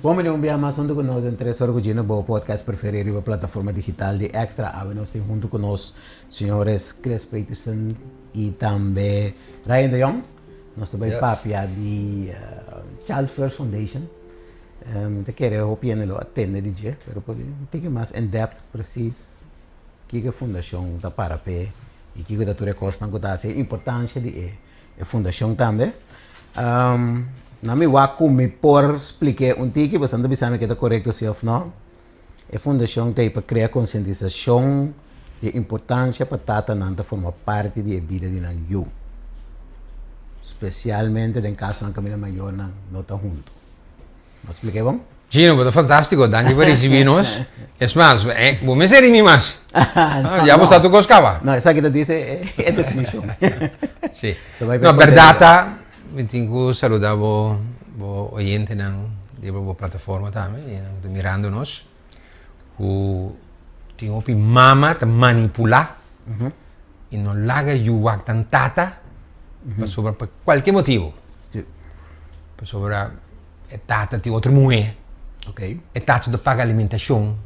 Bon bini un bia mas huntu ku nos den Tres Ora ku Gino, bo podcast preferí riba plataforma digital di Extra. Awe nos tin huntu ku nos señores Chris Peterson i tambe Ryan de Jong. Nos ta bai papia di Child First Foundation. Mi ta kere hopi hende lo a tende di dje, pero por un tiki mas in depth precies kiko e fundashon ta para p'e i kiko ta tur e kosnan ku ta hasi, e importansha di e E fundashon tambe. Na mi wak ku mi por splik'é un tiki, boso ta bisa mi ke ta korekto si òf no. E fundashon ta ei pa krea konsientisashon di e importansia pa tatanan ta forma parti di e bida di nan yu, spesialmente den kasonan kaminda mayornan no ta huntu. Bo a splik'é bon? Gino, bo ta fantástiko. Danki pa risibí nos. Es mas, bo mester ri mi mas. Ya bo sa tur kos kaba. No, esaki ta dice e definishon. Sí. No, bèrdat ta, mi tin ku saludá bo bo oyentenan riba bo plataforma tambe, i nan ku ta mirando nos, ku tin hopi mama ta manipulá i no laga yu wak nan tata pasobra pa kualke motibu. Pasobra e tata tin otro muhé. Okay. E tata ta paga alimentashon.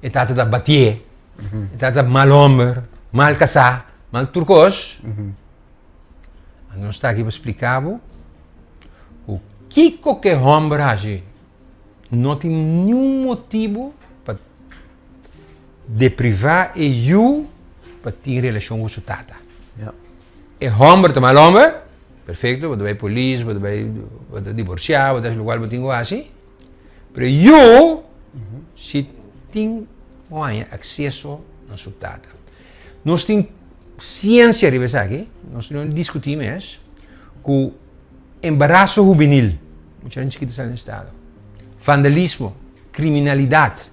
E tata ta batié. E tata mal hòmber, mal kasá, mal tur kos. Anto nos ta aki pa splika bo ku kiko ku e hòmber hasi no tin niun motibu pa deprivá e yu pa tin relashon ku su tata. E hòmber ta mal hòmber. Perfecto, bo ta bai polis, bo ta bai, bo ta divorciá, bo ta hasi lokual bo tin ku hasi. Pero yu si tin ku haña akseso na su tata. Nos tin siensia riba esaki, nos no diskutí mes, ku embaraso hubenil, muchanan chikitu sali na estado, vandalismo, kriminalidat,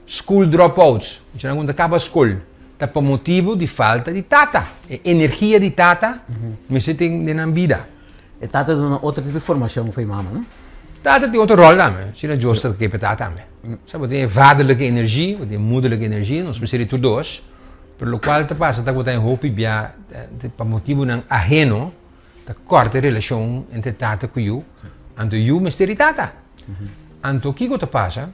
School dropouts, muchanan ku no ta kaba skol, ta pa motibu di falta di tata. E energia di tata mester tin den nan bida. E tata ta duna otro tipo di formashon for e mama, no? Tata tin otro ròl tambe. Asina Dios ta kepa tata tambe. Sa bo tin e vaderlijke energie, bo tin e moederlijke energie, nos mester di tur dos. Pero lokual ta pasa ta ku bo ta hopi bia pa motibunan aheno ta kòrta e relashon entre tata ku yu. Anto yu mester di tata. Anto kiko ta pasa?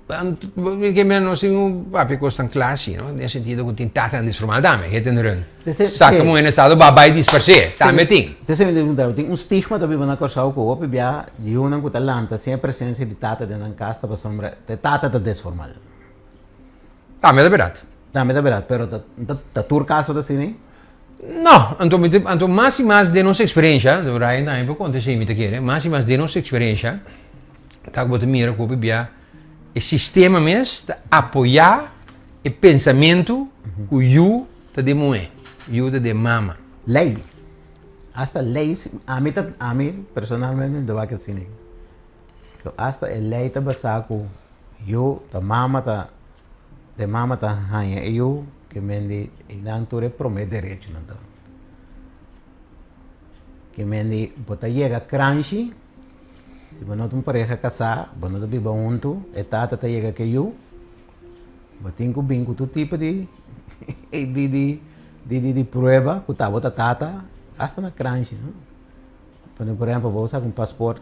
Ke mira nos tin un papia kos tan kla asi, no? Den sentido ku tin tatanan disformal tambe, hit and run. Saka muhé na estado ba bai disparsé, tambe tin. Te esei mi ta pregunta bo, tin un stigma ta biba na Kòrsou ku hopi bia yunan ku ta lanta sin e presensia di tata den nan kas ta pasobra e tata ta desformal. Tambe ta bèrdat. Tambe ta bèrdat, pero ta tur kaso ta asina? No, anto mi ta, anto mas i mas den nos eksperensha, Ryan tambe por konta esei mi ta kere, mas i mas den nos eksperensha ta ku bo ta mira ku hopi bia e sistema mes ta apoyá e pensamentu ku yu ta den muhé, yu ta den mama. Lei, asta lei, ami ta, ami personalmente mi ta wak asina, asta e lei ta basá ku yu ta mama ta. De mama ta haña e yu ke men di e nan tur e prome derechonan ta. Ke men di bo ta yega kranshi, si bo no ta un pareha kasá, bo no ta biba huntu, e tata ta yega ke yu, bo tin ku bin ku tur tipo di di di di prueba ku ta bo ta tata asta na kranshi no. Por ehempel bo saka un pasport.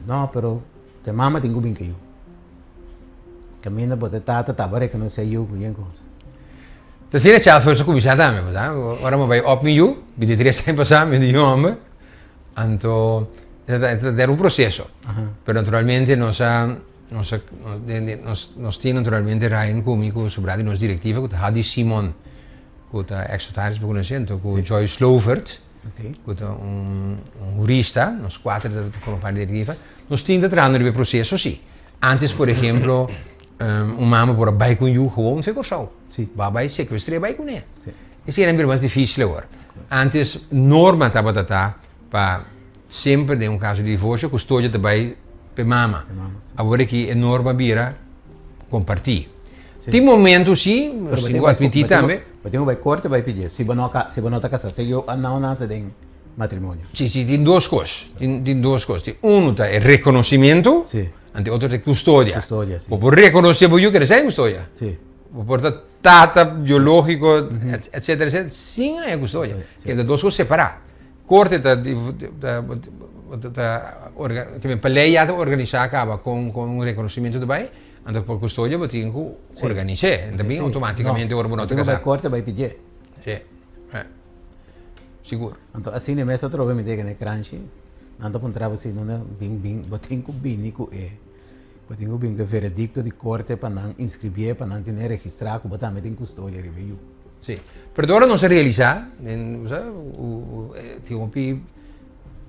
No, pero te mama tin ku bin ku yu. Kaminda bo te tata taba rekonosé yu ku yen kos. Ta asina Child First a kuminsá tambe, bo sa. Ora mi bai op mi yu, bintitres aña pasá, mi yu hòmber, anto e ta ta era un proseso. Pero naturalmente nos a nos a nos nos tin naturalmente Ryan ku mi ku sobrá di nos direktiva ku ta Hadi Simon ku ta ex notaris bo konosé, anto ku Joyce Lovert. Ku ta un hurista, nos kuater ta forma parti di direktiva. Nos tin ta trahando riba e proseso si. Antes por ehemplo un mama por a bai ku un yu gewoon fe Kòrsou. Bo a bai sekuestr'é bai kuné. Esei a bira mas difísil awor. Antes norma tabata ta pa semper den un kaso di divorsio kustodia ta bai p'e mama. Awor aki e norma a bira kompartí. Tin momento si, nos tin ku atmití tambe. Bo tin ku bai korte bai pidié si bo no si bo no ta kasá si yo a nau nase den matrimonio. Si si tin dos kos tin dos kos tin unu ta e rekonosimentu si anto e otro ta e kustodia kustodia si bo por rekonosé bo yu kere sa e kustodia si bo por ta tata biológiko etsetera etsetera sin haña kustodia si ta dos kos separá korte ta ta. ta pa lei ya ta organisá kaba kon kon un rekonosementu ta bai, anto pa kustodia bo tin ku organis'é, ta bin outomátikamente ora bo no ta kasá. Bo tin ku bai korte bai pidié. Sí, sigur. Anto asina mes atrobe mi teken e kranshi, nan ta puntra bo si no bin bin bo tin ku bini ku e bo tin ku bini ku e veredikto di korte pa nan inskribié pa nan tene registrá ku bo tambe tin kustodia riba e yu. Sí, pero tur ora nos a realisá, tin hopi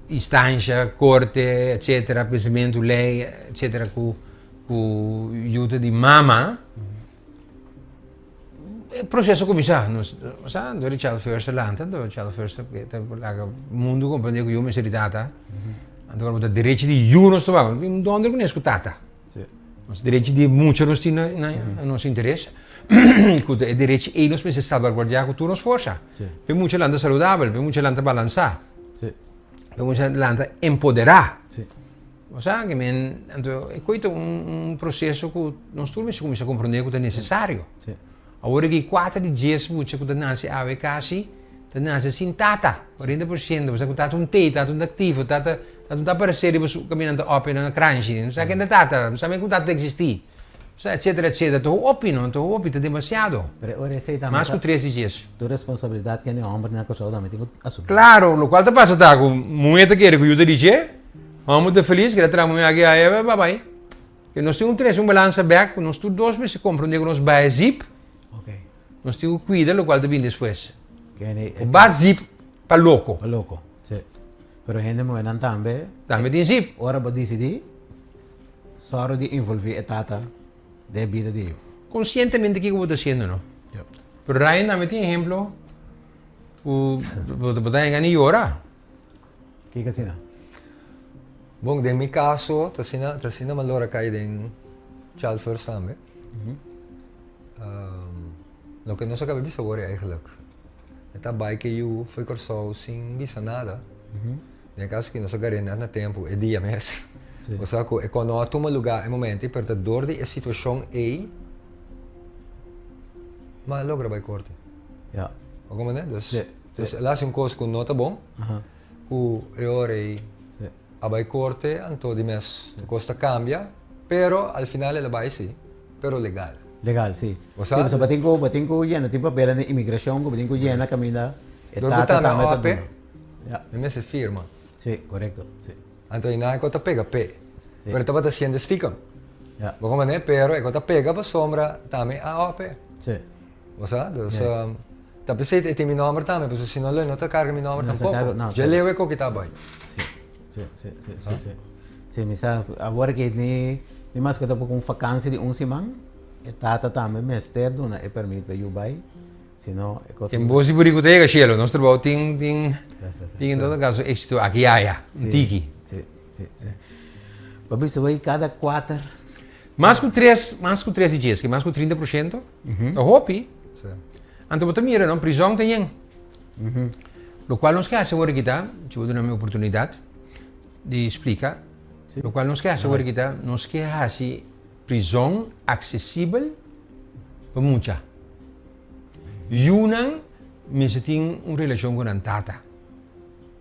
instansha, korte, etcetera, pensamentu, lei, etcetera, ku ku yuda di mama, e proseso a kuminsá. Nos sa, dor di Child First a lanta, dor Child First ta laga mundu komprendé ku yu mester di tata, anto ora bo ta derechi di yu nos ta wak, tin dònder ku nes ku tata. Nos derechi di mucha nos tin na nos interes, ku ta e derechi ei nos mester salvaguardiá ku tur nos forsa. Pa e mucha lanta saludabel, pa e mucha lanta balansá, pa e mucha lanta empoderá. Bo sa ke men, anto e koi ta un proseso ku nos tur mester kuminsá komprondé ku ta nesesario. Awor aki kuater di dies mucha ku ta nase awe kasi ta nase sin tata, 40%, bo sa ku tata un tei, tata un ta aktivo, tata tata un ta aparesé riba su kaminda ta opi nan kranshi, no sa ken ta tata, no sa men ku tata ta eksistí, sa etsetera etsetera, ta hopi no, ta hopi, ta demasiado. Pero e ora esei tambe Mas ku tres di djes. Tur responsabilidat ken e hòmber na Kòrsou tambe tin ku asumí. Klaro, lokual ta pasa ta ku muhé ta kere ku yu ta di dje, hòmber ta felis, keda traha muhé aki aya, babai. Ke nos tin ku trese un balansa bèk ku nos tur dos mester komprondé ku nos bai zip. Nos tin ku kuida lokual ta bini despues. Bo ba zip pa loko. Pa loko, si. Pero hende muhénan tambe. Tambe tin zip. Ora bo disidí, sòru di involví e tata den e bida di yu. Konsientemente kiko bo ta hasiendo no. Pero Ryan tambe tin ehemplo ku bo ta hengani yora. Kiko asina? Bon, den mi kaso ta asina, ta asina mi a lora kai den Child First tambe. Loke nos a kaba bisa wor eigenlijk. E ta bai ke yu fo'i Kòrsou sin bisa nada. Den e kaso aki nos a gar'é nèt na tempu, e dia mes. Osea ku e kos no a tuma lugá e momento ei, pero ta dor di e situashon ei mi a logra bai korte. Bo komprendé? Dus. Dus el a hasi un kos ku no ta bon, ku e ora ei a bai korte, anto di mes e kos ta kambia, pero al final el a bai si, pero legal. Legal, si. Bo sa? Si, bo tin ku, bo tin ku yena, tin papelnan di imigrashon ku bo tin ku yena kaminda e tata tambe ta duna. Ya. E mester firma. Si, korekto, si. Anto einan e kos ta pega p'e. Pero e tabata siente stikem. Ya. Bo komprende? Pero e kos ta pega pasobra tambe a ope. Si. Bo sa? Dus, ta p'esei e tin mi nòmber tambe, pasobra si no lo e no ta karga mi nòmber tampoko. Dje leu e koki ta bai. Si, si, si, si, si, si. Si, mi sa, awor ke ni, ni maske ta poko un fakansi di un siman, e tata tambe mester duna e permit pa yu bai, si no e kos. Tin bos di buriku ta yega shelu, nos trabou tin, tin, tin en todo kaso éksito aki aya, un tiki. Si, si, si. Bo bisa bo kada kuater. Mas ku tres, mas ku tres di djes, ke mas ku 30%, ta hopi. Anto bo ta mira no, prizòn ta yen. Lokual nos ke hasi awor aki ta, si bo duna mi oportunidat di splika, lokual nos ke hasi awor aki ta, nos ke hasi prizòn aksesibel pa mucha. Yunan mester tin un relashon ku nan tata.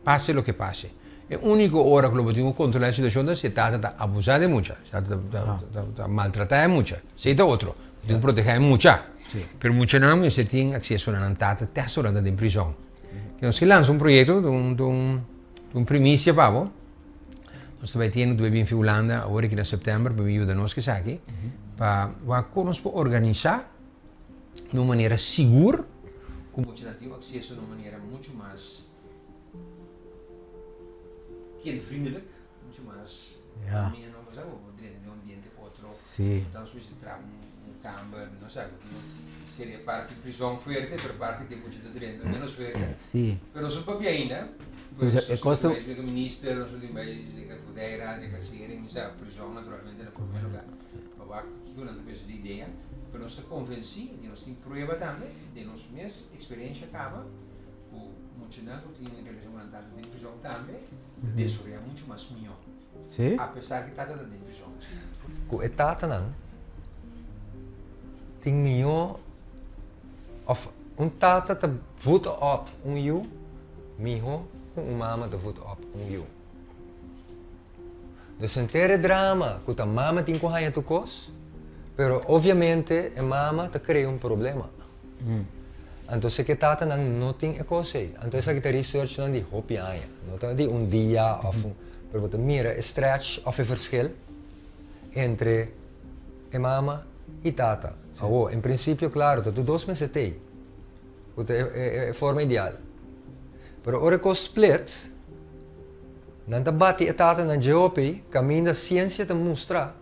Pase loke pase. E úniko ora ku lo bo tin ku kontrolá e situashon ta si e tata ta abusá di e mucha, si e tata ta maltratá e mucha. Esei ta otro. Bo tin ku protegá e mucha. Pero muchanan mester tin akseso na nan tata te hasta ora nan ta den prizòn. Nos ke lansa un proyekto, ta un primisia pa bo. Nos ta bai tene, ta bai bin fi Hulanda awor aki na sèptèmber pa bin yuda nos ku esaki, pa wak kon nos por organisá na un manera sigur ku muchanan tin akseso na un manera muchu mas kindvriendelijk, mucho mas ja. Mira, no pasa bo drenta den un ambiente otro. Sí. Dan su se tra un, un kamber, no sa, seria parte prison fuerte, pero parte que mucho te drenta menos fuerte. Sí. Pero su papia ainda. Pues, e costo de minister, no su bij de vodeira, de reclassering, sa prison naturalmente na primer lugar. Pa wak kiko nan ta pensa di idea, pero nos ta convenci, y nos tin prueba tambe de nos mes experiencia caba, Ku muchanan ku tin relashon ku nan tata den prizòn tambe ta desaroyá muchu mas mihó. Sí. Apesar ku e tata ta den prizòn. Ku e tatanan tin mihó òf un tata ta voed op un yu mihó ku un mama ta voed op un yu. Dus henter e drama ku ta mama tin ku haña tur kos, pero obviamente e mama ta krea un problema. Anto si ke tatanan no tin e kos ei. Anto esaki ta researchnan di hopi aña, no ta di un dia òf un, pero bo ta mira e stretch òf e verschil entre e mama i tata. Awor, en prinsipio klaro ta tur dos mester t'ei, ku ta e forma ideal. Pero ora e kos split, nan ta bati e tatanan dje hopi kaminda siensia ta mustra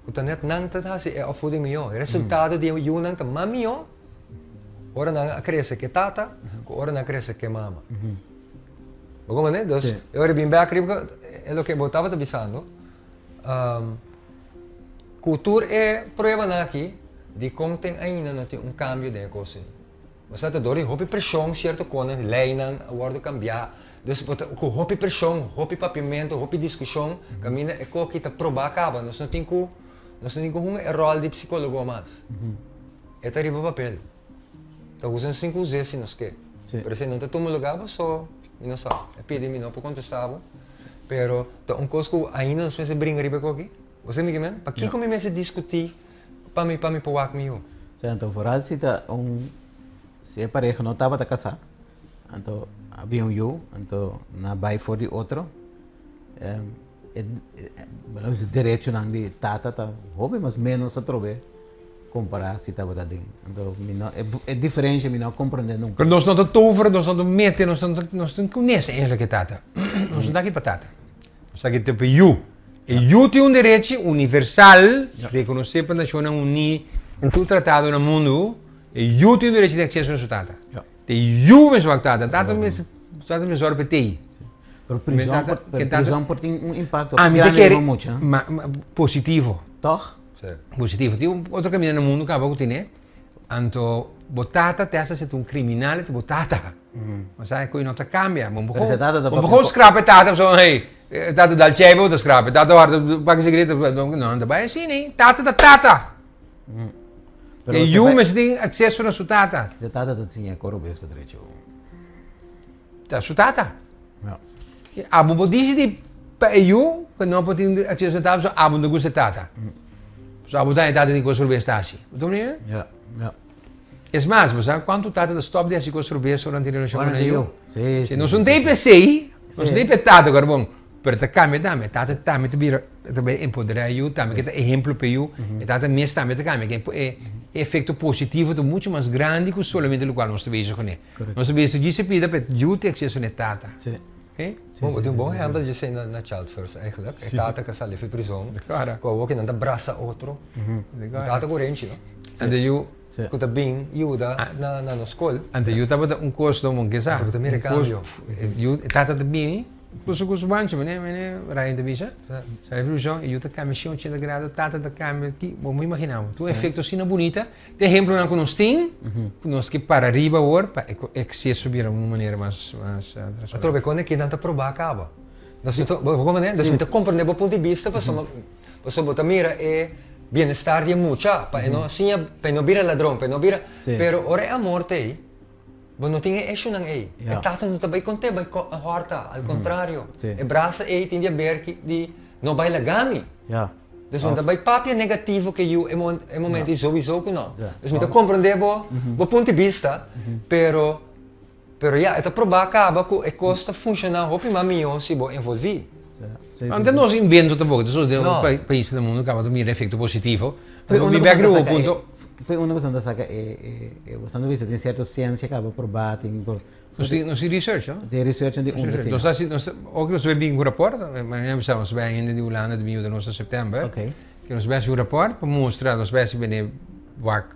ku ta net nan ta hasi e opvoeding mihó. E resultado di e yunan ta mas mihó ora nan a krese ku e tata ku ora nan a krese ku e mama. Bo komprende? Dus e ora bin bèk riba e loke bo tabata bisando, ku tur e pruebanan aki dikon ten ainda no tin un kambio den e kos ei. Bo sa ta dor di hopi preshon sierto konan, leinan a wòrdu kambiá. Dus bo ta ku hopi preshon, hopi papiamentu, hopi diskushon kaminda e koki ta probá kaba. Nos no tin ku nos no tin ku hunga e ròl di psikólogo mas. E ta riba papel. Ta usa nos tin ku us'é si nos ke. Pero esei no ta tuma lugá paso mi no sa. E pidi mi no por kontestá bo. Pero ta un kos ku ainda nos mester bringa riba e koki. Bo sa mi ke men? Pakiko mi mester diskutí Pa mi, pa mi por wak mi yu. Sea, anto vooral si ta un, si e pareha no tabata kasá, anto a bin un yu, anto nan a bai for di otro, e, bo ta bisa derechonan di tata ta hopi mas menos atrobe kompará si tabata den. Anto mi no, e diferensha mi no a komprende nunka. Pero nos no ta tover, nos no ta mete, nos no ta, nos tin kunes eigenlijk e tata. Nos no ta aki pa tata. Nos ta aki pa e yu. E yu tin un derechi universal, rekonosé pa Nashonnan Uní en tur tratado na mundu, e yu tin un derechi di akseso na su tata. E yu mester wak tata, tata mester tata mester sòru pa e tei. Pero prizòn por, pero prizòn por tin un impakto grandi riba mucha. Ma, positivo. Tòg? Positivo. Tin un otro kaminda na mundu kaba ku tene, anto bo tata te hasta si ta un kriminal, e ta bo tata. Bo sa ku e no ta kambia. Bo por skrap e tata pasobra hey, e tata dal chei bo ta skrap, e tata warda paki sigareta, no, no ta bai asina ei. Tata ta tata. E yu mester tin akseso na su tata. E tata ta siña e koro bes pa drecho. Ta su tata. Abo bo disidi pa e yu ku no por tin akseso na tata pasobra abo no ta gusta e tata. Pasobra abo ta e tata tin kos robes ta hasi. Bo ta komprende? Es mas, bo sa kuantu tata ta stòp di hasi kos robes ora nan tin relashon ku nan yu? Si nos no ta ei pa esei, nos no ta ei pa e tata ku bon, pero ta kambia tambe. E tata tambe ta bira, ta bai empoderá e yu, tambe ke ta ehemplo pa e yu. E tata mes tambe ta kambia. E efekto positivo ta muchu mas grandi ku solamente lokual nos ta bezig kuné. Nos ta bezig djis e pida pa e yu tin akseso na e tata. Bon, bo tin un bon ehempel dje esei na Child First eigenlijk. E tata ku a sali for prizon, ku awor ku nan ta brasa otro. E tata ku renchi, no? Anto yu. Ku ta bin yuda na nos skol. Anto yu tabata un kos no mon ke sa. Anto bo ta mira e kambio. Yu, e tata ta bini, kusu ku su banchi, mene, mene Ryan ta bisa. Sali for prizon, e yu ta kambia 180 grado, tata ta kambia, ki, bo por imagina bo. Tur un efekto asina bunita. Te ehemplonan ku nos tin, ku nos ke para riba awor pa e ekseso bira un manera mas mas transparente. Atrobe kon e kinan ta proba kaba. Nos ta, bo komprende? Dus mi ta komprende bo punto di bista pasobra pasobra bo ta mira e bienestar di e mucha pa e no siña pa e no bira ladron pa e no bira pero ora e amor ta ei bo no tin e eshunan ei. E tata no ta bai kont'é bai hòrta al kontrario e brasa ei tin di aber di no bai laga mi. Dus bo ta bai papia negativo ke yu e momento ei souiso ku no. Dus mi ta komprende bo bo punto di bista, pero pero ya e ta proba kaba ku e kos ta funshoná hopi mas mihó si bo envolví. Antes nos invento tampoco, entonces den otro paisnan den mundo kaba ta mira efecto positivo. Mi bek riba bo punto. Foi unda boso ta saka e e boso ta bisa tin sierto siensia kaba proba tin por. Nos tin nos tin research no? Tin research di unda si. Nos a hasi nos ora ku nos bai bin ku raport, manera mi bisa nos bai hende di Hulanda ta bin yuda nos na september. Okay. Ke nos bai hasi un raport pa mustra nos bai hasi bene wak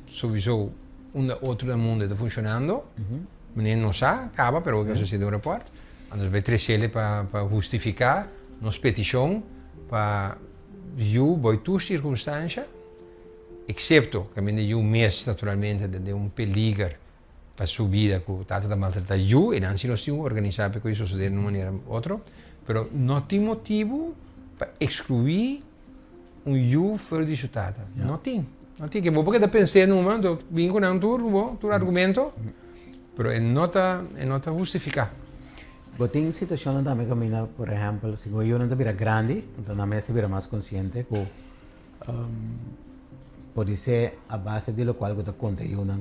souiso unda otro na mundo e ta funshonando. Manera nos sa kaba pero nos a hasi den un raport. Nos bai trese el pa pa hustifiká nos petishon pa yu boi tur sirkunstansha eksepto kaminda yu mes naturalmente ta den un peliger. Pa su bida ku tata ta maltratá yu, e nan si nos tin ku organisá pa e kos sosodé di un manera òf otro, pero no tin motibu pa ekskluí un yu for di su tata. No tin, no tin. Ke bo por keda pens'é numa, anto bin ku nan tur ku bo, tur argumento, pero e no ta, e no ta hustifiká. Bo tin situashonnan tambe kaminda, por ehèmpel, si bo yunan ta bira grandi, anto nan mes ta bira mas konsiente ku podisé a base di lokual ku ta konta yunan,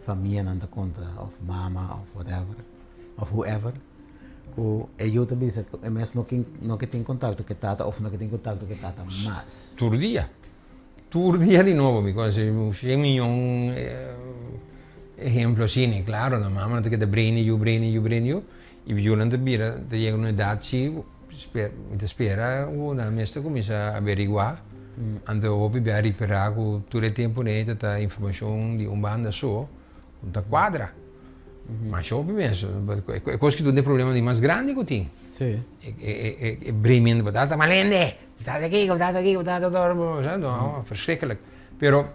famianan ta konta òf mama òf whatever òf whoever, ku e yu ta bisa ku e mes no kin no ke tin kontakto ku e tata òf no ke tin kontakto ku e tata mas. Tur dia. Tur dia di nobo mi conoce shen miyon ehemplo asina y claro nan mama nan ta keda breni yu breni yu breni yu y yunan ta bira ta yega un edad si mi ta spera cu nan mes ta cuminsa averigua anto hopi bia ripara cu tur e tempo nei ta ta informacion di un banda so cu ta cuadra masha hopi mes e cos ki ta un di e problema di mas grandi cu tin e bremiento bo tata malende. Tata kiko, tata kiko, tata dor, bo sa, no, verschrikkelijk. Pero,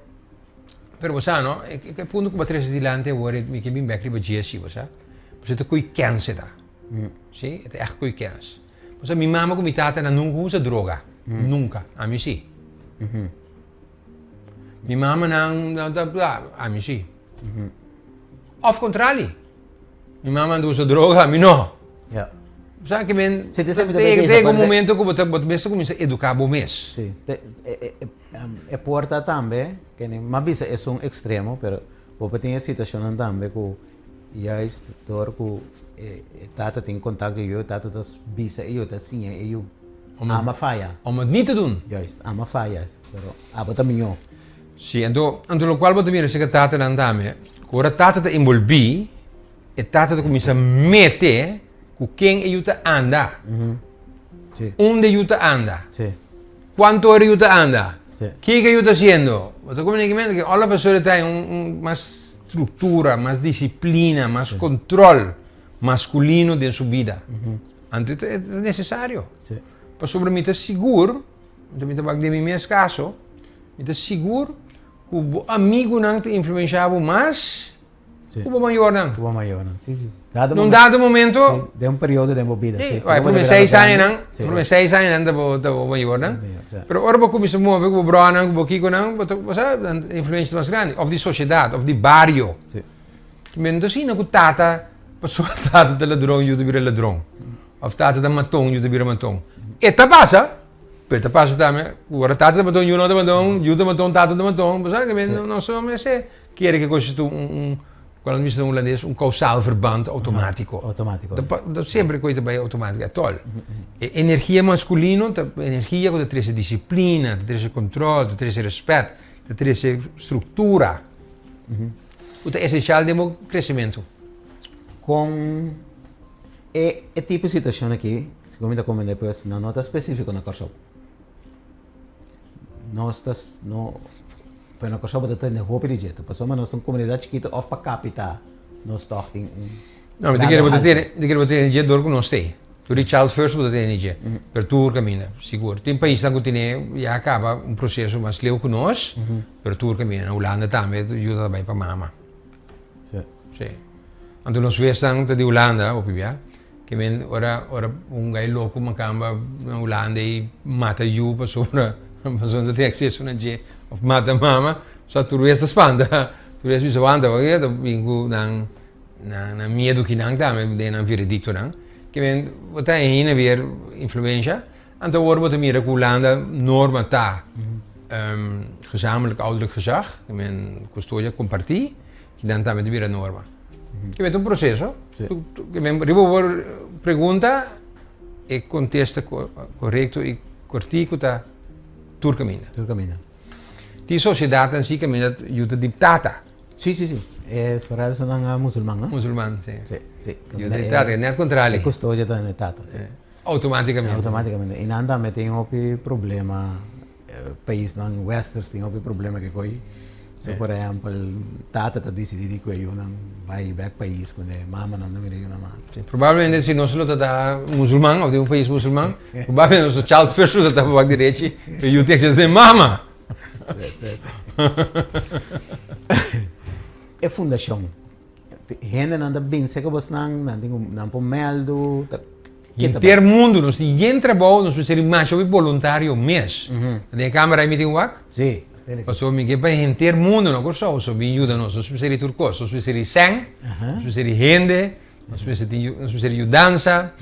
pero bo sa, no, e, e punto ku bo trese dilanti awor, mi ke bin bek riba dje si, bo sa. Bo ta koe kens e ta. Mm. Si, e ta echt koe kens. Bo sa, mi mama ku mi tata nan nunka usa droga. Mm. Nunka. Ami si. Mm -hmm. Mi mama nan, nan ta, ami si. Mm -hmm. Of kontrali. Mi mama anda usa droga, ami no. Ja. Sa ke men, te, te un momento ku bo ta, bo mester kuminsa eduká bo mes. Sí. Te, e, e, e, e porta tambe, ke ne, m'a bisa esun ekstremo, pero bo por tin e situashonnan tambe ku juist dor ku e, e tata tin kontakto ku yu, e tata ta bisa e yu, ta siña e yu. Ama faya. Om het niet te doen. Juist, ama faya, pero abo ta miñó. Sí, anto, anto lokual bo ta mira serka tatanan tambe, ku ora tata ta enbolbí, e tata ta kuminsá mete ku ken e yu ta anda. Sí. Unda e yu ta anda. Sí. Kuantu ora e yu ta anda. Sí. Kiko e yu ta hasiendo. Bo ta komprende kimente ke all of a sudden ta un, un mas struktura, mas disiplina, mas kontrol maskulino den su bida. Anto e ta, e ta nesesario. Sí. Pasobra mi ta sigur, anto mi ta bak den mi mes kaso, Mi ta sigur ku bo amigunan ta influenshá bo mas ku bo mayornan. Ku bo mayornan, si, si, si. Na un dado momento. Si, den un periodo den bo bida, si. Si, promé seis añanan, promé seis añanan ta bo, ta bo mayornan. Pero ora bo kuminsá move ku bo brònan, ku bo kikonan, bo ta, bo sa, nan influensia ta mas grandi. Òf di sosiedat, òf di bario. Si. Mi no ta asina ku tata, pasobra tata ta ladron, yu ta bira ladron. Òf tata ta maton, yu ta bira maton. E ta pasa. Pero ta pasa tambe, ku ora tata ta maton, yu no ta maton, yu ta maton, tata ta maton. Bo sa ke men no so mester kere ke kos ta un, un, kual nan bisa na hulandes, un kausaal verband outomatiko. Outomatiko. Ta pa, ta semper kos ta bai outomatiko, atòl. E energia maskulino ta energia ku ta trese disiplina, ta trese kontrol, ta trese respèt, ta trese struktura, ku ta esenshal den bo kresementu. Kon E e tipo situacion aki, segun mi ta comprende pues, nan no ta specifico na Corsou. Nos ta, no, pero na Corsou bo ta tende hopi di dje, pasobra nos ta un comunidad chikito of pa capita nos tog tin un No, mi ta kere bo ta tene, mi ta kere bo ta tene dje dor ku nos t'ei. Tur di Child First bo ta tene dje, pero tur kaminda, sigur. Tin paisnan ku tene ya kaba un proseso mas leu ku nos, pero tur kaminda. Na Hulanda tambe yuda ta bai pa mama. Sí. Sí. Anto nos wesnan ta di Hulanda, hopi bia, ke men ora ora un gai loko makamba na Hulanda i mata yu pasobra pasobra no ta tin akseso na dje òf mata mama, sa tur wes ta spanta, tur wes bisa wanta pasobra ta bin ku nan nan nan miedu kinan tambe den nan verediktonan. Ke men bo ta hina weer influensha. Anto awor bo ta mira ku Hulanda norma ta gezamenlijk ouderlijk gezag, ke men kustodia kompartí, ki nan tambe ta bira norma. Ke men ta un proseso. Ke men riba bo pregunta e kontesta korekto i kortiku ta tur kaminda. Tur kaminda. Tin sosiedatnan si kaminda yu ta di tata. Sí, sí, sí. E vooral esnan musulman, no? Musulman, sí. Sí, sí. Yu ta di tata, net kontrali. E kustodia ta na e tata, sí. Automaticamente. Automaticamente. Y nan tambe tin hopi problema, paisnan westers tin hopi problema ke koy. So por ehempel, tata ta dicidi di ku e yunan bai bek pais ku e mamanan no mira e yunan mas. Si, probablemente si nos lo ta ta musulman of den un pais musulman, probablemente nos child first lo ta ta wak derechi, e yu tin acceso den mama. Si, si, si. E fundacion. Hendenan ta bin serka bosnan, nan tin ku nan por mèldu, ta ke ta Henter mundu, nos tin yen trabou, nos mester di masha hopi boluntario mes. Den e kamera ei mi tin wak? Sí. Pasobra mi ke pa henter mundu na Kòrsou so bin yuda nos. Nos mester di tur kos. Nos mester di sèn, nos mester di hende, Nos mester tin nos mester yudansa.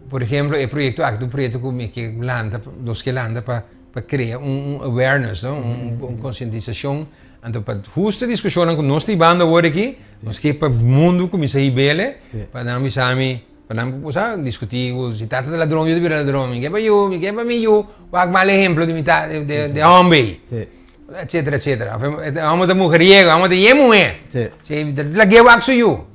Por ehemplo, e proyecto aki ta un proyecto ku mi ke lanta, nos ke lanta pa pa krea un un awareness, no? Un un konsientisashon. Anto pa husto e diskushonnan ku nos ta hibando awor aki, nos ke pa mundu kuminsá hib'ele, pa nan bisa mi, pa nan bo sa, diskutí ku si tata ta ladron, yu ta bira ladron, mi ke pa yu, mi ke pa mi yu wak mal ehemplo di mi tata, di e hòmber ei. Etcetera, etcetera. Of e hòmber ta mujeriego, e hòmber ta yen muhé. Si, lag'é wak su yu.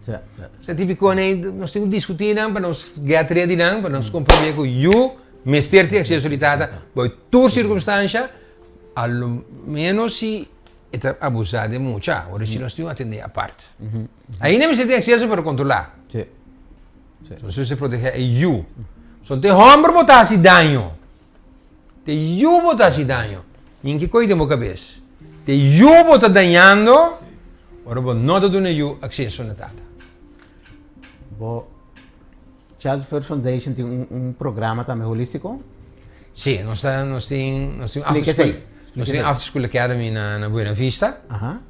Esei típiko nei, nos tin ku diskutí nan pa nos get ready nan, pa nos komprendé ku yu mester tin akseso di tata bou tur sirkunstansha, a lo ménos si e ta abusá di e mucha, ora si nos tin ku atendé apart. Ainda mester tin akseso pero kontrolá. Nos mester protegé e yu. So te hòmber bo ta hasi daño. Te yu bo ta hasi daño. Nin ki koe den bo kabes. Te yu bo ta dañando ora bo no ta duna yu akseso na tata. Bo Child First Foundation tin un, un programa tambe holístiko? Sí, nos ta, nos tin, nos tin after school, nos tin after school academy na, na Buena Vista. Aha.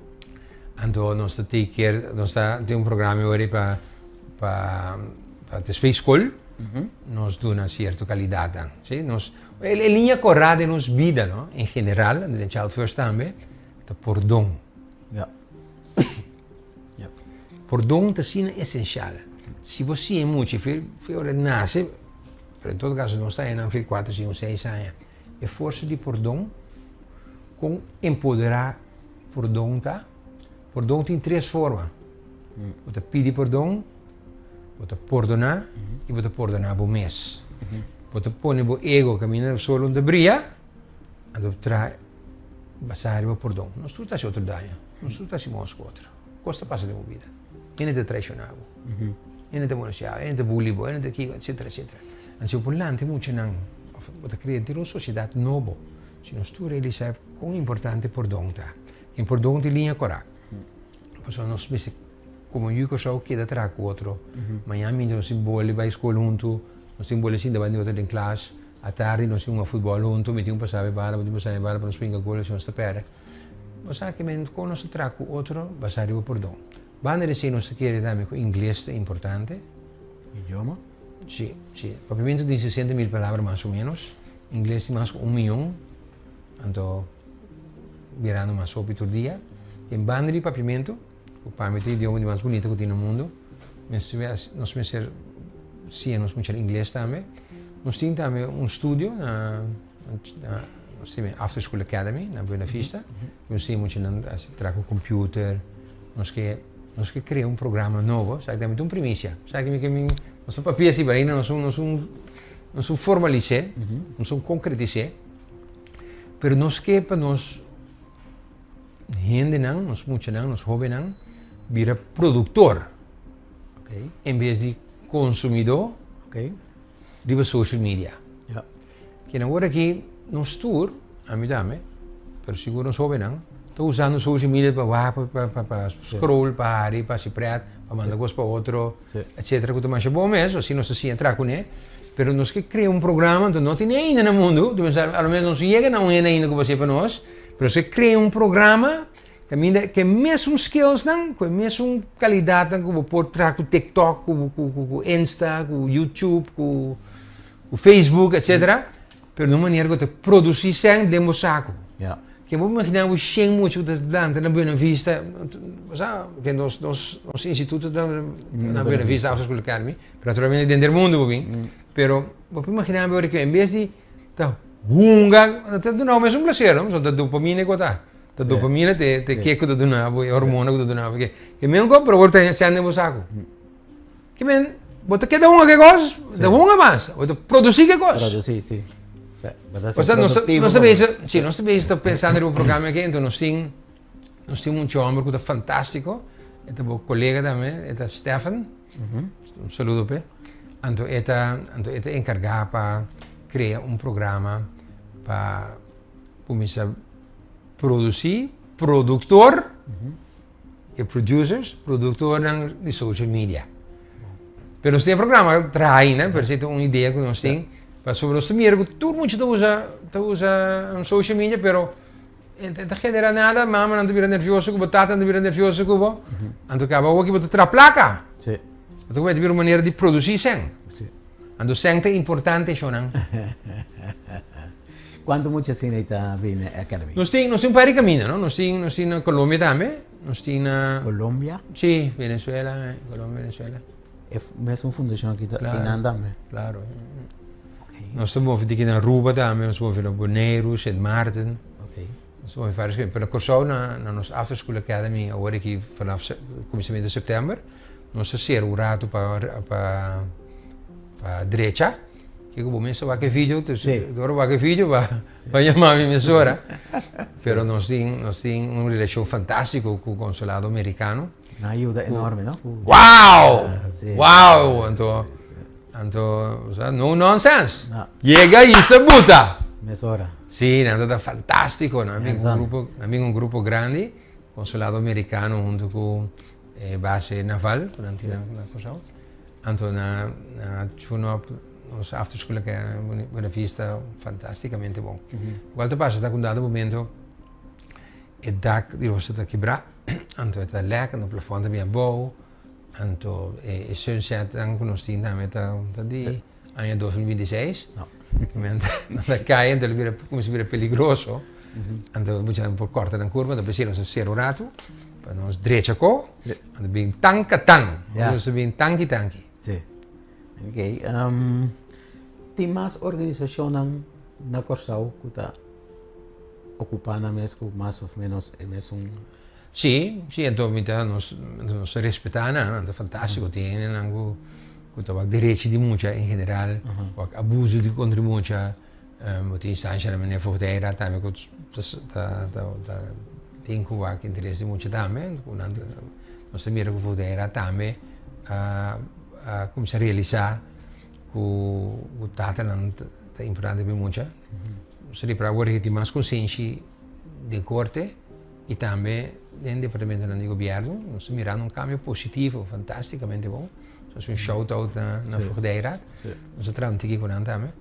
Anto nos ta take care, nos ta tin un programa ori pa pa pa despues skol nos duna sierto kalidatnan. Sí, nos e e liña korá den nos bida no, en general, den Child First tambe, ta pordon. Ja. Ja. Pordon ta asina esensial. Si bo siña mucha fe fe ora e nase, pero en todo kaso nos ta haña nan fe kuater, sinku, seis aña, e forsa di pordon kon empoderá pordon ta? Pordon tin tres forma. Bo ta pidi pordon, bo ta pordoná i bo ta pordoná bo mes. Bo ta pone bo ego kaminda solo no ta bria, anto traha basá riba pordon. Nos tur ta hasi otro daño, nos tur ta hasi mos ku otro. Kos ta pasa den bo bida. Hende ta traishoná bo, hende ta molestiá bo, hende ta bully bo, hende ta kiko, etsetera, etsetera. Anto si bo por lanta e muchanan òf bo ta krea henter un sosiedat nobo, si nos tur realisá kon importante pordon ta. E pordon ta e liña kòrá. Pasobra nos mester komo yu Kòrsou keda traha ku otro. Mañana minta nos tin boli bai skol huntu, nos tin boli sinta bai di otro den klas. Atardi nos tin hunga futbòl huntu, mi tin un pasá e bala, bo tin un pasá e bala pa nos brinka gol si nos ta pèrdè. Bo sa ke men kon nos ta traha ku otro basá riba pordon. Banda di esei nos ta kere tambe ku ingles ta importante. Idioma? Si, si. Papiamentu tin 60.000 palabra mas o ménos, ingles tin mas ku un mion. Anto birando mas hopi tur dia. Den banda di papiamentu, ku pa mi ta e idioma di mas bunita ku tin na mundu, nos mester siña nos mucha ingles tambe. Nos tin tambe un studio na nos tin After School Academy na Buena Vista. Nos siña muchanan traha ku computer. Nos ke nos ke krea un programa nobo, esaki tambe ta un primisia. Esaki mi ke mi nos ta papia si, pero ainda nos no nos no formalis'é, nos no konkretis'é. Pero nos ke pa nos hendenan, nos muchanan, nos hobennan bira produktor en bes di konsumidó riba social media. Kende awor aki nos tur, ami tambe, pero sigur nos hobennan, ta usando social media pa wak, pa scroll, pa hari, pa hasi pret, pa manda kos pa otro. Etcetera ku ta masha bon mes, asina nos ta siña traha kuné, pero nos ke krea un programa, anto no tin ainda na mundu, ta pensa a lo menos nos no yega na un hende ainda ku por hasié pa nos, pero nos ke krea un programa kaminda ku e mesun skillsnan, ku e mesun kalidatnan ku bo por traha ku TikTok, ku Insta, ku YouTube, ku Facebook, etcetera, Pero na un manera ku ta produsí sèn den bo saku. Ja. Ke bo imaginá bo shen mucha ku ta lanta na Buena Vista, bo sa, ke nos nos nos instituto ta na Buena Vista After School Academy, pero naturalmente denter mundu bo bin, pero bo por imaginá bo ora ke en bes di ta hunga, ta duna bo mes un plaser, no, pasobra ta dopamina ku ta, ta dopamina te te ke ku ta duna bo, e hormona ku ta duna bo, ke ke men ku pero bo ta haña sèn den bo saku. Ki men, bo ta keda hunga ke kos, bo ta hunga mas, bo ta produsí ke kos. Produsí, si. Bo ta ser produktivo. Nos ta bezig, si, nos ta bezig ta pensando riba un programa aki, enton nos tin, nos tin un mucha homber ku ta fantástiko, e ta bo kolega tambe, e ta Stephen, un saludo p'e. Anto e ta, anto e ta enkargá pa krea un programa pa kuminsá produsí produktor. E producers, productornan di social media. Pero nos tin e programa traha ainda, pero si ta un idea ku nos tin. Pasobra nos ta mira ku tur mucha ta usa, ta usa social media, pero e ta genera nada, mamanan ta bira nervioso ku bo, tatanan ta bira nervioso ku bo. Anto kaba awor ki bo ta traha plaka. Sí. Bo ta kuminsá bira un manera di produsí sèn. Anto sèn ta importante shownan. Kuantu mucha asina ei ta bini na Academy? Nos tin nos tin un par di kaminda no. Nos tin nos tin na Colombia tambe. Nos tin na. Colombia? Sí, Venezuela, Colombia, Venezuela. E mesun fundashon aki ta einan tambe? Klaro. Nos ta move di aki na Aruba tambe, nos ta move na Boneiru, Sint Maarten. Nos ta move varios kaminda. Pero na Kòrsou na na nos After School Academy awor aki vanaf kuminsamentu di sèptèmber nos ta sera un ratu pa pa pa drecha. Kiko bo mes ta wak e video, ora bo wak e video bo a yama mi mesora. Pero nos tin nos tin un relashon fantástiko ku Konsulado Merikano. Nan a yuda enorme, no? Wow! Wow! Anto, anto, no nonsense. Yega i se buta. Mesora. Sí, nan ta fantástiko. Nan bin un grupo, nan bin un grupo grandi, Konsulado Merikano huntu ku e base naval ku nan tin na Kòrsou. Anto nan a tune up nos after school ke Buena Vista fantasticamente bon. Lokual ta pasa ta ku un dado momento e dak di nos ta kibrá, anto e ta lek, anto plafòn ta bin abou, anto e sunsetnan ku nos tin tambe ta di aña 2026, nan ta kai anto lo bira kuminsá bira peligroso, anto muchanan por kòrta nan kurpa, anto p'esei nos a sera un ratu pa nos drecha ko, anto bin tankatan, nos a bin tanki tanki. Sí, ok. Tin mas organisashonnan na Kòrsou ku ta okupá nan mes ku mas òf ménos e mesun. Sí, sí, anto mi ta nos nos ta respetá nan, nan ta fantástiko. Tin hendenan ku ku ta wak derechi di mucha en general, wak abuso di kontra di mucha. Bo tin instanshanan manera Voogdijraad tambe ku ta ta ta ta tin ku wak interes di mucha tambe. Ku nan ta nos ta mira ku Voogdijraad tambe a a kuminsá realisá ku ku tatanan ta importante pa e mucha. Nos a ripara awor ku tin mas konsenshi den korte i tambe den departamentonan di gobièrnu. Nos ta mirando un kambio positivo, fantasticamente bon. Nos un shout out na na Voogdijraad. Nos a traha un tiki ku nan tambe.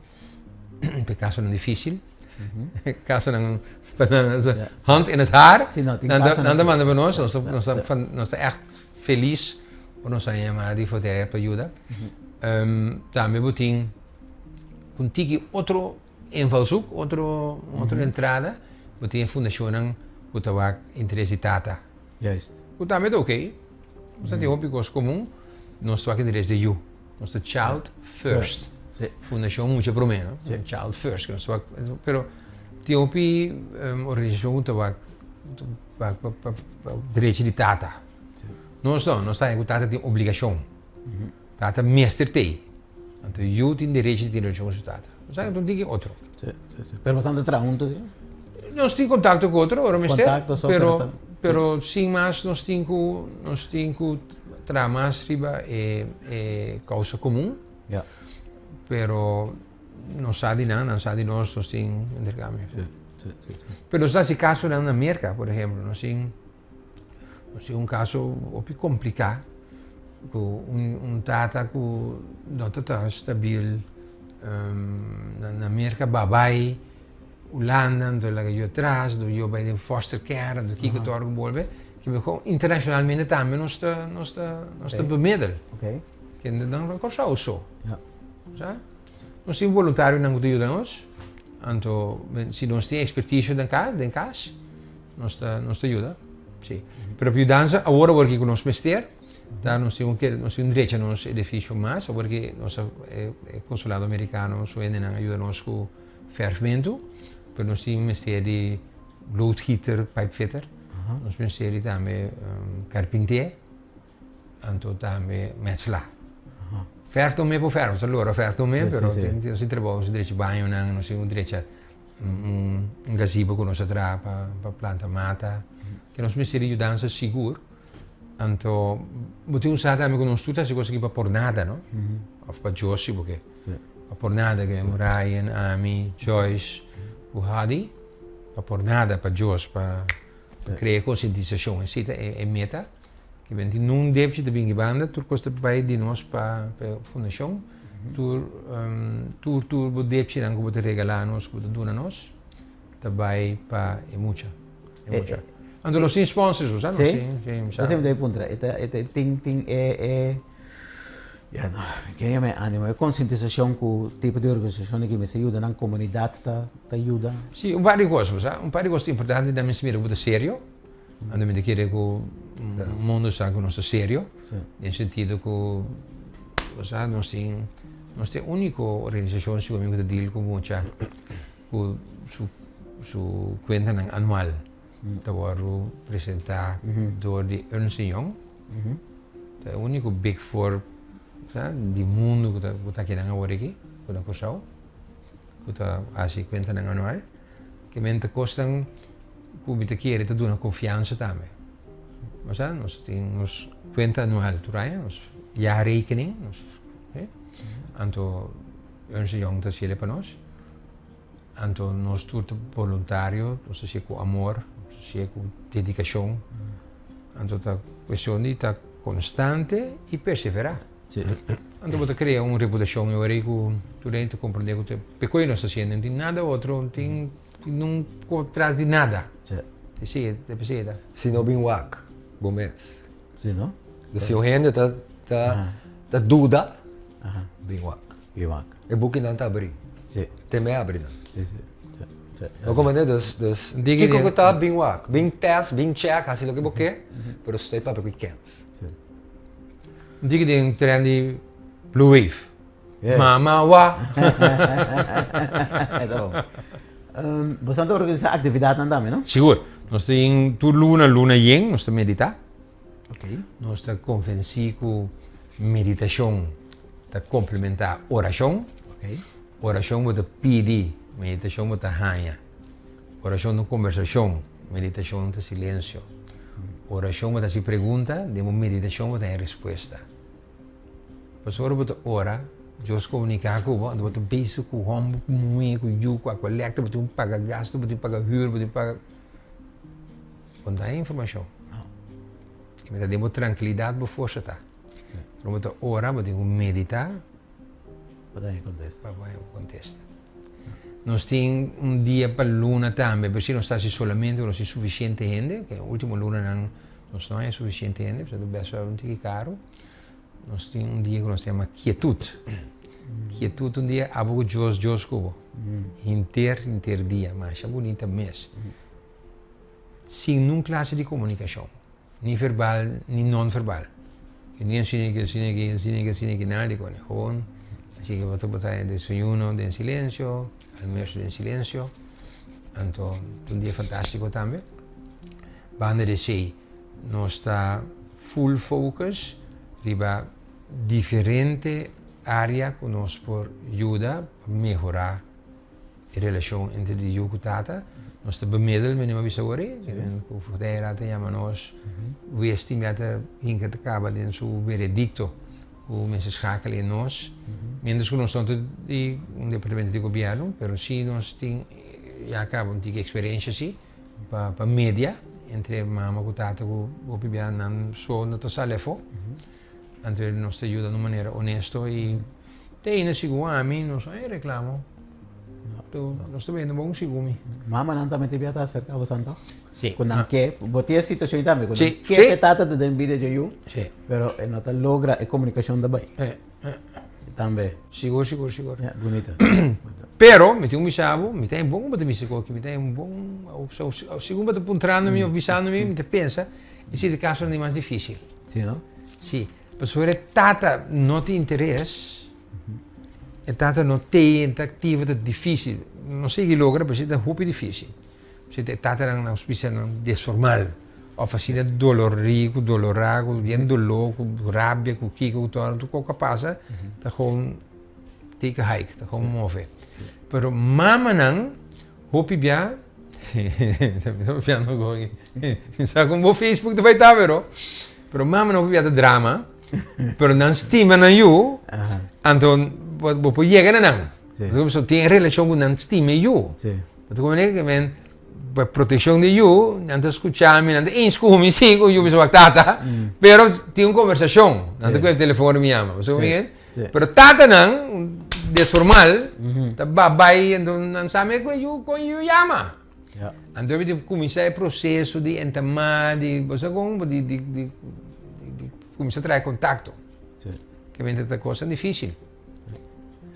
Pa e kasonan difísil. Kasonan pa nan hand in het haar. Nan ta manda pa nos. Nos ta nos ta ègt felis ku nos a yama di Voogdijraad pa yuda. Tambe bo tin un tiki otro invalshoek, otro otro entrada, bo tin e fundashonnan ku ta wak interes di tata. Juist. Ku tambe ta oké. Nos ta tin hopi kos komun, nos ta wak interes di yu. Nos ta child first. Si. Fundashon Mucha Promé, no? Si. Child first. Nos ta wak, pero tin hopi organisashon ku ta wak pa pa pa derechi di tata. Si. Nos no, nos ta haña ku tata tin obligashon. Tata mester t'ei. Anto yu tin derecho di tin relashon ku su tata. Sa un tiki otro. Si, si, si. Pero boso ta traha hunto si? Nos tin kontakto ku otro ora mester. Kontakto so, pero pero pero sin mas nos tin ku nos tin ku traha mas riba e e kousa komun. Ya. Pero nos sa di nan, nan sa di nos, nos tin interkambio. Si, si, si, si. Pero nos ta hasi kasonan na Merka, por ehemplo, nos tin Nos tin un kaso hopi kompliká ku un tata ku no ta tan stabil na Merka babai Hulanda anto laga yu atras anto yu a bai den foster care anto kiko tur ku bolbe internashonalmente tambe nos ta nos ta nos ta bemiddel kende nan ta Kòrsou so sa nos tin boluntarionan ku ta yuda nos anto si nos tin ekspertisio den kas den kas. Nos ta, nos ta yuda, si. Pero pa yudansa, awor awor ki ku nos mester, ta nos tin ku nos tin drecha nos edifisio mas, awor ki nos a e e konsulado merikano su hendenan a yuda nos ku fèrfmentu, pero nos tin mester di loodgieter, pijpfitter, nos mester di tambe karpinté, anto tambe metsla. Fèrf no me por fèrf, nos ta lora fèrf no me, pero nos tin trabou, nos tin drecha bañonan, nos tin ku drecha Un gazebo ku nos a traha pa planta mata. Ke nos mester di yudansa sigur. Anto bo tin un sa tambe ku nos tur ta hasi kos aki pa por nada no. Òf pa Josie bo ke. Pa por nada ke Ryan, ami, Joyce ku Hadi. Pa por nada pa Jos pa krea konsientisashon. Esei ta e meta. Ke benti nun depchi ta bin banda, tur kos ta bai di nos pa e fundashon. Tur tur tur bo depchinan ku bo ta regalá nos, ku bo ta duna nos, ta bai pa e mucha. E mucha. Anto nos tin sponsors, bo sa? Nos Sí? tin, sí, Esei mi ta puntra. E ta, e ta, tin, tin e, e. Ya no, ken yama e animo? E konsientisashon ku tipo di organisashon aki mester yuda nan komunidat ta ta yuda. Si, un par di kos, bo sa. Un par di kos ta importante tambe si mira ku bo ta serio. Anto mi ta kere ku mundu sa ku nos ta serio. Den sentido ku, bo sa, nos tin, nos ta e úniko organisashon sigur mi ku ta deal ku mucha ku su su kuentanan anual ta wòrdu presentá dor di Ernst Young. Ta e úniko big four sa di mundu ku ta ku ta akinan awor aki, ku na Kòrsou, ku ta hasi kuentanan anual. Ke men ta kosnan ku mi ta kere ta duna konfiansa tambe. Bo sa, nos tin nos kuenta anual tur aña, nos jaarrekening, nos, eh. Anto Ernst Young ta hasiel pa nos. Anto nos tur ta boluntario, nos ta hasié ku amor, nos ta hasié ku dedikashon. Anto ta kuestion di ta konstante i perseverá. Anto bo ta krea un reputashon e ora ei ku tur hende ta komprendé ku ta pekoi nos ta hasiendo, no tin nada otro, no tin nun tras di nada. Esei ta esei ta. Si no bin wak bo mes. Si no? Si un hende ta ta duda, bin wak. Bin wak. E bukinan ta abrí. Si. Te me abrí nan. Si, si. Si, si. Bo comprende? Dus, dus, kiko ku ta bin wak? Bin test, bin check, hasi loke bo ke, pero stoi papia ku e kens. Si. Un tiki den tren di Blue Wave. Mama wa. Ta bon. Boso ta organisa aktividatnan tambe, no? Sigur. Nos tin tur luna, luna yen, nos ta meditá. Okay. Nos ta konvensí ku meditashon ta komplementá orashon. Okay. Orashon bo ta pidi, meditashon bo ta haña. Orashon ta un kombersashon, meditashon ta silensio. Orashon bo ta hasi pregunta, den bo meditashon bo ta haña respuesta. Pasobra ora bo ta ora, Dios komuniká ku bo, anto bo ta bezig ku hòmber, ku muhé, ku yu, ku akua lèktriko, bo tin ku paga gastu, bo tin ku paga hür, bo tin ku paga. Bo no ta haña informashon. I ta den bo trankilidat bo forsa ta. Ora bo ta ora, bo tin ku meditá. Pa bo haña kontesta. Pa bo haña kontesta. Nos tin un dia pa luna tambe, pero si nos ta hasi solamente ora nos tin sufisiente hende, ke ultimo lunanan nos no haña sufisiente hende, pasobra ta bèst un tiki karu. Nos tin un dia ku nos ta yama kietut. Kietut un dia abo ku Dios, Dios ku bo. Henter, henter dia. Masha bunita mes. Sin nun klase di komunikashon, ni verbal ni non verbal. Ni asina aki, asina aki, asina aki, asina aki, nada di kone. Gewoon, así ke bo ta bo ta desayuno den silensio, almuerso den silensio. Anto, ta un dia fantástiko tambe. Banda di esei, nos ta full focus riba diferente área ku nos por yuda pa mehorá E relashon entre di yu ku tata, nos ta bemiddel, mi a bisa awor ei, ku Voogdijraad ta yama nos, wes tin bia ta hinka ta kaba den su veredikto ku mester schakel e nos, mientras ku nos no ta di un departamento di gobièrnu, pero si nos tin ya kaba un tiki eksperensha si pa media entre mama ku tata ku hopi bia nan so no ta sali afó. Anto nos ta yuda na un manera honesto y te ainda sigun ami nos no hay reclamo. Nos ta bayendo bon sigun mi. Mamanan tambe te bia ta acerca bo santo? Si. Cu nan ke, bo tin e situacion tambe, cu nan ke pe tata ta den bida dje yu, pero e no ta logra e comunicacion ta bay. Tambe. Sigur, sigur, sigur. Ya, bunita. Pero, mi tin un bisa bo, mi ta e bon cu bo ta bisa cu aki, mi ta e bon, segun bo ta puntrando mi of bisando mi, mi ta pensa, esei ta e casonan di mas dificil. Sí, no? Sí. Pasobra e tata no tin interes, e tata no te, ta activo, ta difícil. No sigui logra, pero sí ta hopi difícil. Sí, e tatanan nan bisa nan desformal, of asina dolorí, ku dolorá, ku bien doló, ku rabia, ku kiko, ku todo, tur kos ku a pasa, ta gewoon take a hike, ta gewoon move. Pero mamanan, Hopi bia, mi ta papiando ku mi sa kon bo Facebook ta bai ta pero, pero mama no hopi bia ta drama, pero nan stima nan yu, anto bo por yega na nan. So tin e relashon ku nan stima e yu. Bo ta komprende ke men pa protekshon di yu, nan ta skucha mi, nan ta eens ku mi si ku yu bisa wak tata, pero tin un kombersashon, nan ta kohe telefon mi yama, bo sa komprende? Pero tatanan desformal ta babay enton nan sa me con yu con yu yama. Anto e di cuminsa e proceso di entama di bo sa con di di di di cuminsa trae contacto. Ke mente ta kosnan difísil.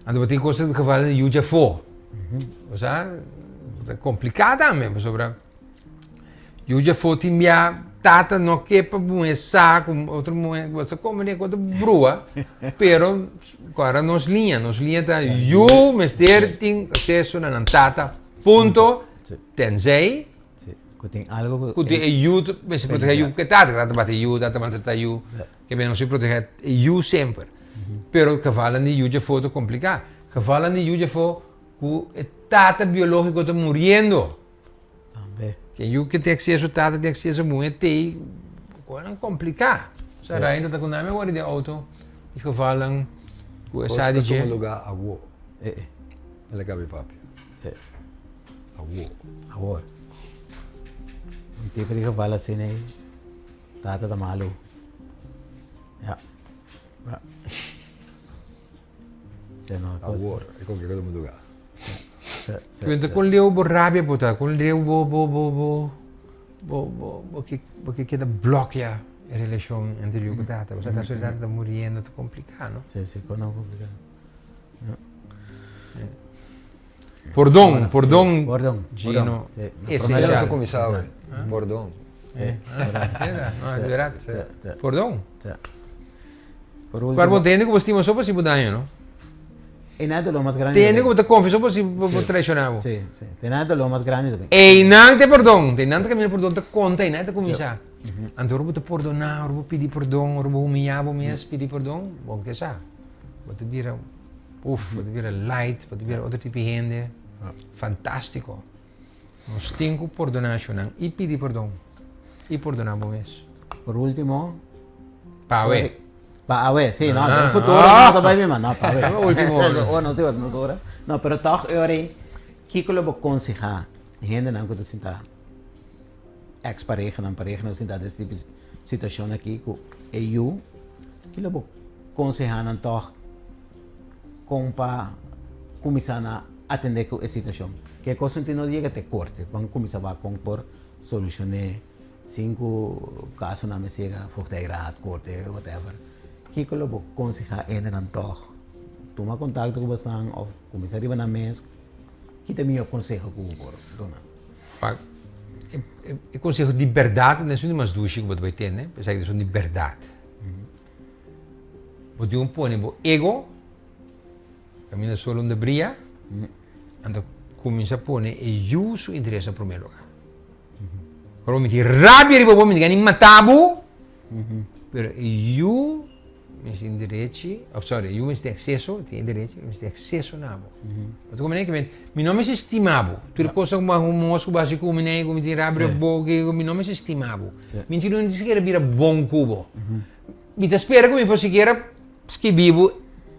Anto bo tin kos geval di yu djafó. Osea, ta kompliká tambe, pasobra yu djafó tin bia tata no ke pa muhé sa ku otro muhé, bo ta komprendé ku ta brua, pero kòrda nos liña, nos liña ta yu mester tin akseso na nan tata, punto, tenzij Ku tin algo ku. Ku tin e yu mester protegé yu ku e tata, tata bati yu, tata maltratá yu. Ke men nos tin protegé e yu semper. Pero gevalnan di yu djafó ta kompliká. Gevalnan di yu djafó ku e tata biológiko ta muriendo. Tambe. Ke yu ke tin akseso tata tin akseso muhé tei, konan kompliká. Sa Ryan ta ku nami awor den outo di gevalnan ku e sa di dje. Kos ta tuma lugá awó. El a kabi papia. Awó. Awor. Un tipo di geval asina ei. Tata ta malu. Ja. Ja. Se no, kos. Awor, e kon ke ta mundu ga. Se, se, Kuenta kon leu bo rabia bo ta, kon leu bo bo bo bo bo bo bo ke bo ke keda blòkia e relashon entre yu ku tata. Pasobra tata tata ta muriendo, ta kompliká, no? Si, si, kon no kompliká. Ja. Pordon, pordon, Pordon, Gino. Sí. Esencial. Nos a kuminsá awe. Pordon. No, es verdad. Pordon. Por último. Pero bo tende ku bo stima so pa si bo daño, no? Einan e doló mas grandi. Tende ku bo ta konfia so pa si bo traishoná bo. Sí, sí. Einan e doló mas grandi también. Einan te pordon. Einan ta kaminda pordon ta konta, einan ta kuminsá. Anto ora bo ta pordoná, ora bo pidi pordon, ora bo humiyá bo mes pidi pordon, bo ke sa. Bo ta bira Uf, bo ta bira light, bo ta bira otro tipo di hende. Fantástiko. Nos tin ku pordoná shonnan i pidi pordon. I pordoná bo mes. Por último. Pa awe. Pa awe, sí, no, den futuro no ta bai mi, no, pa awe. Último. Oh, no, nos ora. No, pero tòg e ora ei, kiko lo bo konsehá hendenan ku ta sinta ex parehanan, parehanan ku ta sinta den es tipo di situashon aki ku e yu, ki lo bo konsehá nan tòg kon pa kuminsá na atendé ku e situashon? Ke kos un tin no yega te korte, ban kuminsá wak kon por solushoné sin ku kasonan mester yega voogdijraad, korte, whatever. Kiko lo bo konsehá hendenan tòg tuma kontakto ku bosan òf kuminsá riba nan mes? Ki ta e mihó konseho ku bo por duna? Pa e konseho di bèrdat no esun di mas dushi ku bo ta bai tende, esaki ta esun di bèrdat. Bo tin ku pone bo ego kaminda sol unda bria, anto kuminsá pone e yu su interes na promé lugá. Ora bo miti rabia riba bo, mi ta gana di mata bo, pero e yu mester tin derechi, of sorry, e yu mester tin akseso, tin e derechi, mester tin akseso na bo. Bo ta komprende? Ke men, mi no mester stima bo. Tur e kosnan ku bo mos ku bo hasi ku mi nei, ku mi tin rabia riba bo, ku mi no mester stima bo. Mi no ni sikiera bira bon ku bo. Mi ta spera ku mi por sikiera skibi bo,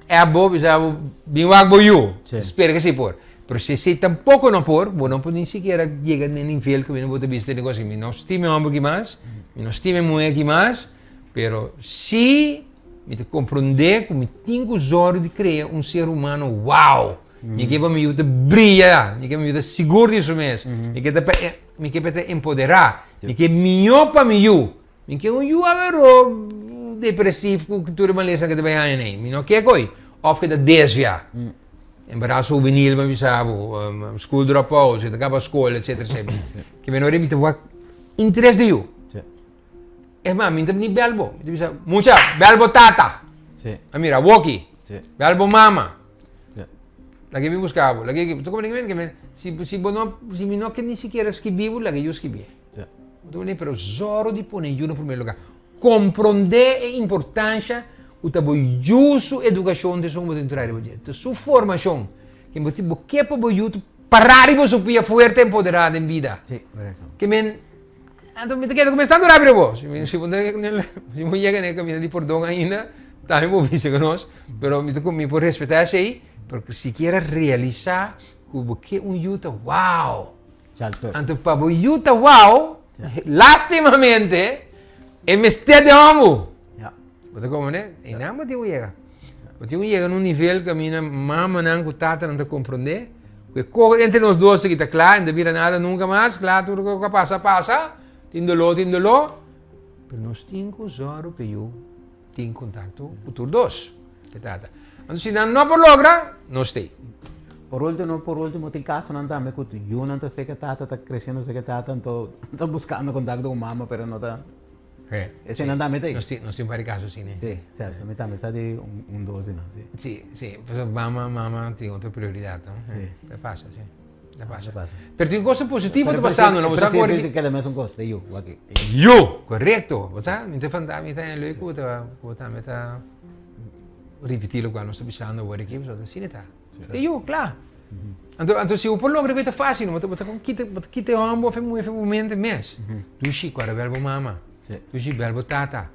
app bo, bisa bo, bin wak bo yu. Spera ke si por. Pero si esei tampoko no por, bo no por ni sikiera yega na e nivel ku mi no por ta bisa tene kos aki. Mi no stima e hòmber aki mas, mi no stima e muhé aki mas, pero si mi ta komprondé ku mi tin ku zòru di krea un ser humano wow! Mi ke pa mi yu ta bria, mi ke pa mi yu ta sigur di su mes, mi ke ta pa e, mi ke pa e ta empoderá, mi ke mihó pa mi yu. Mi ke un yu aweró depresiv ku tur e malesa ke ta bai haña nei. Mi no ke koi. Òf ke ta desviá. Embaraso hubenil mi bisa bo, school dropouts, ke ta kaba skol, etsetera, etsetera. Ke mi no mi ta wak interes di yu. Es mas, mi no ta ni bèl bo. Mi ta bisa, mucha, bèl bo tata. A mira, awoki. Bèl bo mama. Laga mi buska bo. Laga mi, si, si bo no, si mi no ke ni sikiera skibi bo, laga yu skibié. Bo ta pero zòru di pone yu na primer lugá. Komprondé e importansha ku ta bo yu su edukashon ta esun ku bo ta entrá riba dje. Ta su formashon. Ke bo bo ke pa bo yu ta pará riba su pia fuerte empoderá den bida. Ke men, anto mi ta keda ku mi tantu rabia riba bo. Si mi si bo si bo yega na e kaminda di pordon ainda, tambe bo bisa ku nos. Pero mi ta mi por respetá esei, pero sikiera realisá ku bo ke un yu ta wow! Anto pa bo yu ta wou, lastimamente, e mester di hòmber. Bo ta komprendé? Einan bo tin ku yega. Bo tin ku yega na un nivel kaminda mamanan ku tatanan ta komprendé ku e kos entre nos dos aki ta kla, no ta bira nada nunka mas, kla tur loke a pasa a pasa, tin doló tin doló, pero nos tin ku sòru pa e yu tin kontakto ku tur dos. Ku e tata. Anto si nan no por logra, nos t'ei. Por ultimo, por ultimo tin kasonan tambe ku yunan ta seka tata, ta kresiendo seka tata, anto ta buskando kontakto ku mama pero no ta. Eseinan tambe ta ei. Nos tin, nos tin un par di kaso asina. Sí, sèrto. Mi tambe sa di un dos di nan, sí. Sí, sí. Pasobra mama, mama tin otro prioridat, no? Sí. Ta pasa, sí. Ta pasa. Ta pasa. Pero tin cosa positivo ta pasando, no? Bo sa ku ora ki. Keda mesun kos, ta yu, wak. Yu! Korekto! Bo sa, mi ta fanta, mi ta leuk ku bo ta, ku bo tambe ta ripití lokual nos ta bisando awor aki, pasobra ta asina ta. Ta yu, kla. Anto, anto si bo por logra ku e ta fásil, bo ta, bo ta kon kita, bo ta kita e hòmber òf e muhé for bo mente mes. Dushi, ku a bèl bo mama. Dushi, bèl bo tata.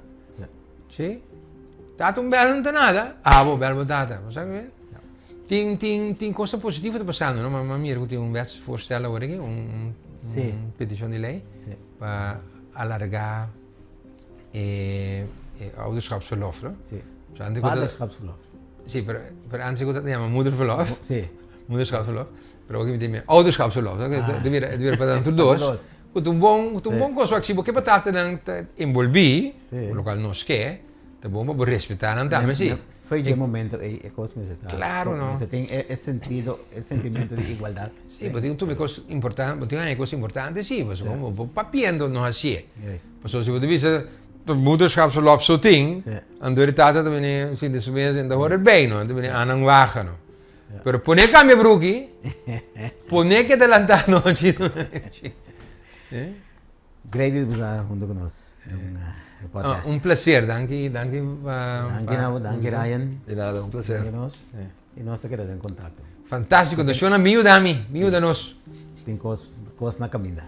Sí. Tata un bèl no ta nada, abo bèl bo tata. Bo sa ku Tin, tin, tin cosa positivo ta pasando, no? Ma mira ku tin un wetsvoorstel awor aki, un, un petishon di lei pa alargá e, e ouderschapsverlof, no? Sí. So, antes Vaderschapsverlof. Sí, pero, pero antes ku ta yama moederverlof. Sí. Moederschapsverlof. Pero awor ki mi tin ouderschapsverlof. No? Ah. Te mira, te mira pa dan tur dos. Ku ta un bon, ku ta un bon kos. Si bo ke pa tatanan ta envolví, Sí. lo kual nos ke, ta bon pa bo respetá nan tambe, sí. Foi dje momento ei e kos mester ta. Claro, no. Mester tin e sentido, e sentimento di igualdad. Sí, bo tin tuma e kos importante, bo tin haña e kos importante, sí, pasobra bo bo papiendo no hasié. Pasobra si bo ta bisa moederschapsverlof so tin, anto e tata ta bini sinti su mes en ta hoor erbij, no, ta bini aanhang wagen, no. Pero pone cambia bruki, pone ke ta lanta anochi. Great di bo ta hunto ku nos den e podcast. Un placer, danki, danki pa. Danki na bo, danki Ryan. Di nada, un placer. Danki nos. I nos ta keda den kontakto. Fantástiko, ta shona mi yuda mi, mi yuda nos. Tin kos, kos na kaminda.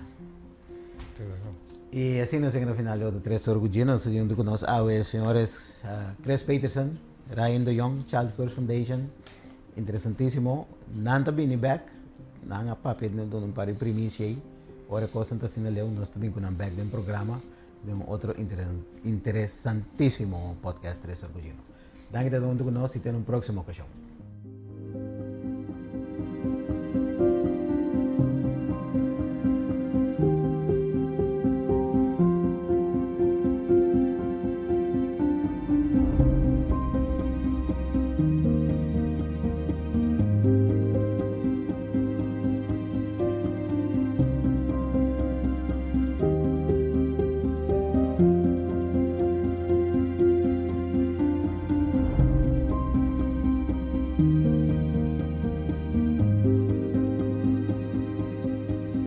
I asina nos yega na final di otro Tres Ora ku Gino. Nos ta hunto ku nos awe señores Chris Peterson, Ryan de Jong, Child First Foundation. Interesantísimo. Nan ta bini bèk, nan a papia duna un par di primisia ei. Ora e kosnan ta asina leu, nos ta bin ku nan bèk den programa den un otro interesantísimo podcast Tres Ora ku Gino. Danki ta huntu ku nos i te na un próksimo okashon.